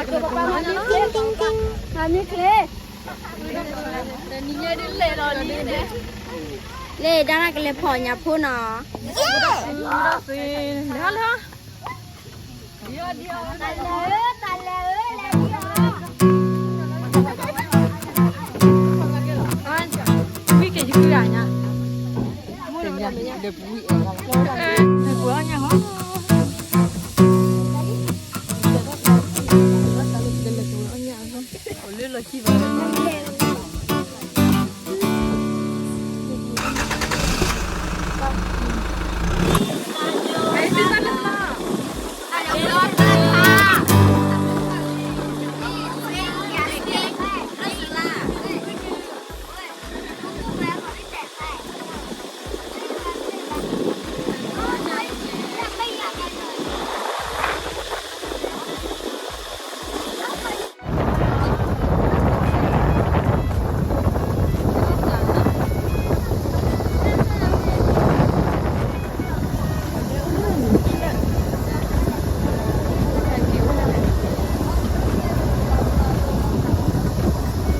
မၤမ့ၢ်ချ့, မၤမ့ၢ်ချ့, လၢဒါနၤကလဲၤဖီၣ်ညၣ်ဖိနီၤ, လၢလၢ ဝံကယုၢ်ညါ, လၢလီၢ်ခံဘၣ် ဒီးတၢ်ကူၣ်အီၤတခါန့ၣ်, ထံကျိၣ်န့ၣ်တခါန့ၣ်, ထံ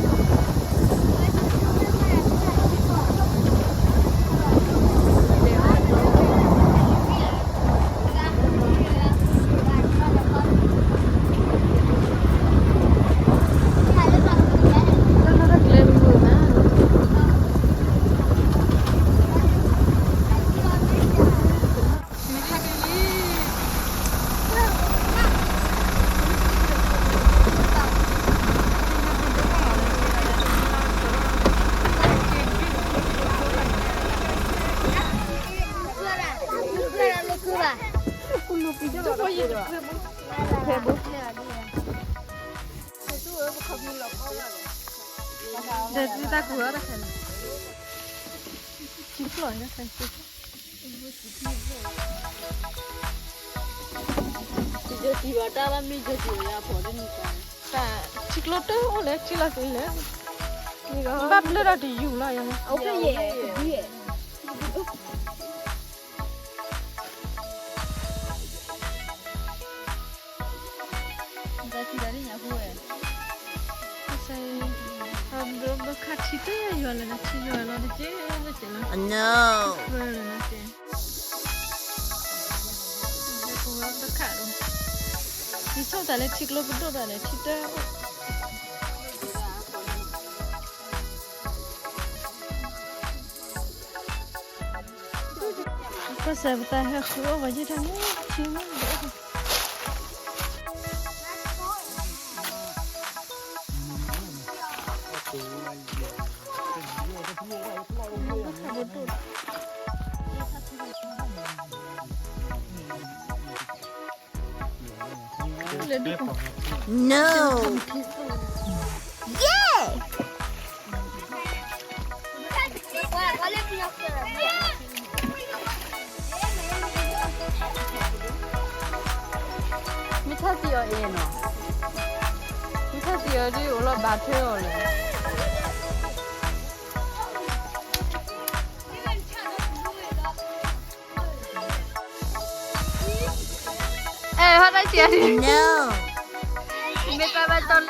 ကျိၣ်တအိၣ်လၢထံလီၤသ့လၢ, ဘၣ်ဘျၢထီၣ်တယူၤလီၤယၤန့ၣ်. ဘၣ်ခါထံတယွၤလၢနထံယွၤလီၤတက့ၢ်, ဘၣ်က့ၤလီၤ, လၢနက့ၢ်, ဘၣ်ခါ, ယဆိကမိၣ်လၢထံကျိပဒိၣ်တၢ်န့ၣ် ထံတအိၣ်. ကစၢ်ပတၢ်ဟဲဃုအီၣ်ပှၤယ့ၢ်ထီၣ်န့ၣ် ထံမ့ၢ်ဘၣ်. မ့ၢ်ထီၣ်သံအီၤအဲၣ်နီၤ, မ့ၢ်ထီၣ်သံအီၤဒ်အိၣ်လီၤဘၣ်ထွဲအီၤလဲၣ်. အဲ ဟီၣ်တၢ်စံးအီၤဒ်, မ့ၢ်တၢ်ဘၣ်တီ, တၢ်န့ၣ်စံး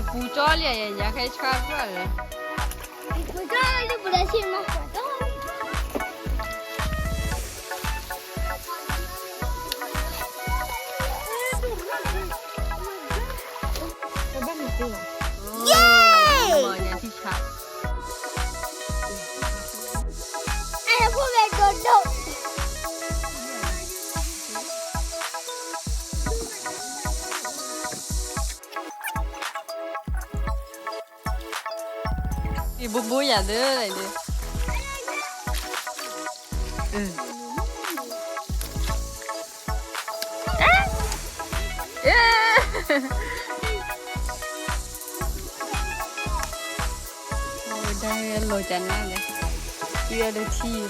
ပူၤကၠီလံ ယညါခဲဆှါပှၢ်လၢ ပူၤကၠီလံ ပူၤလၢဆံးမး ယဲၢ်, အဲၣ်ဖိဝဲဒိၣ်ဒိၣ်, ယဘိဘိယၤသၢဒၣ်, ဝဲဒၣ်လီၤကနၣ်လဲၣ်, ကွံာ်အီၤဒီးထံလီၤ.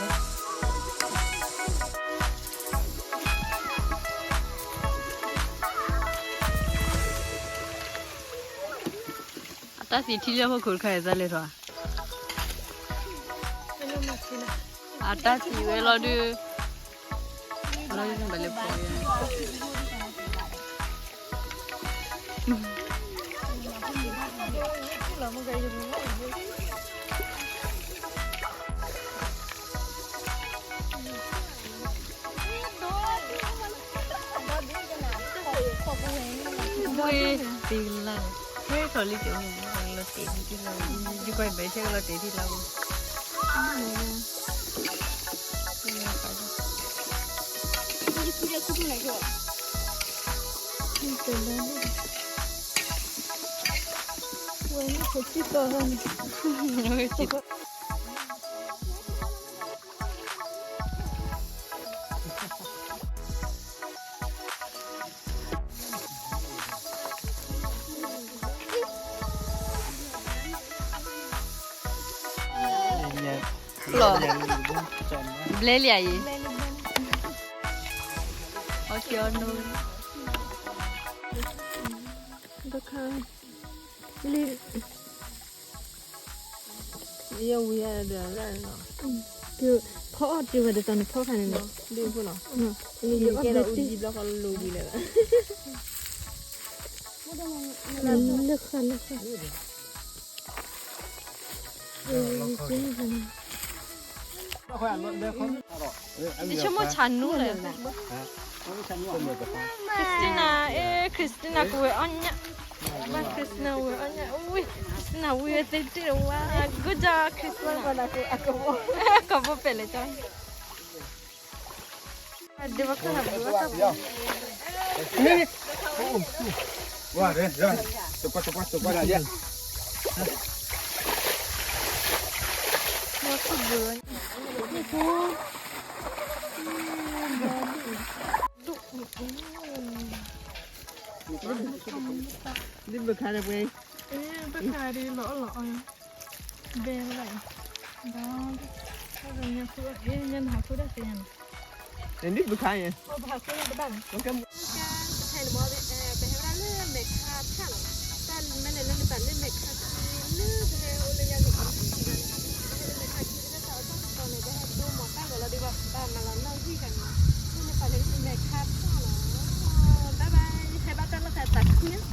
အတၢ်သံထံလၢဟီၣ်ခိၣ်တခါအံၤသးလဲၤထီၣ်, အတၢ်သံဝဲလီၤဒုး, ဘၣ်လၢပီၢ်ယၤ ဘှ့သ့လၢ်, ဟဲထီၣ်လံကၠိန့ၣ် လီၤတဲာ်ထံလီၤ, ယကွၢ်ဘဲထဲကလီၤတဲာ်ထံလီၤ. ဝဲန့ၣ် လီၤ, ဘျဲလံဧါအံၤ, အီထံအီနိ, တခါ, လံ, ယဝံၤယၤဒီးလၢ်လီၤ, ဖီအီၣ်တ့ၢ်ဝဲဒ်သိးနဖီခါန့ၣ်လီၤ, ဒ်ဖိလီၤ, ယကဲဒီးအူဒံဘျီဃီလိၤဝံၤလၢၤဘၣ်, လၢဃာ်လၢဃာ် ယဆိကမိၣ်ဆးနူလဲၣ်, Christina, အဲ Christina ကဝဲၤအီၣ်ညၣ်, ဘၣ် Christina ဝဲၤအီၣ်ညၣ်, အူဝံ Christina ဝံၤဝဲသ့တ့ၢ်ဝါ, good job Christina, ကီၢ်ဘိပဲာ်လဲၣ်ကၠီ ဒ်ဘၣ်ခၢၣ်ဟးဘျုးဘၣ်တၢ်ပူၤ, ဘၣ်ခၢၣ်ဘျုး, ဒ်ဘၣ်ခၢၣ်ဒီးပှဲၤ, ဘၣ်ခၢၣ်ဒီးလီၤအီၣ်လီၤအီၣ်, ဘဲလီၤ, ဒီး, ညၣ်ဟးဖူဒၣ်သ့ညါန့ၣ်, ဒ်ဘၣ်ခၢၣ်ယဲ, ပဟဲဝဲဒၣ်လၢမဲာ်ခါ ဖၣ်လီၤ, တၢ်မ့ၢ်လဲၤလၢနသးလၢမဲာ်ခါခံ, လၢပဟဲအိၣ်လၢညါန့ၣ်, ပဟဲလၢမဲာ်ခါခံ ပဟဲသးအီၣ်တၢ်ကတီၢ်န့ၣ် ပဟဲဒိမၤတၢ်ဂီၤလီၤဒ်ဘၣ် ပဘၣ်မၤလီၤနီၣ်ဂံၢ်တၢ်န့ၣ်, လၢနသးလၢမဲာ်ခါဖၣ်လီၤ, bye bye, ဟဲဘၣ်တၢ်လီၢ်ဖဲသးခုန့ၣ်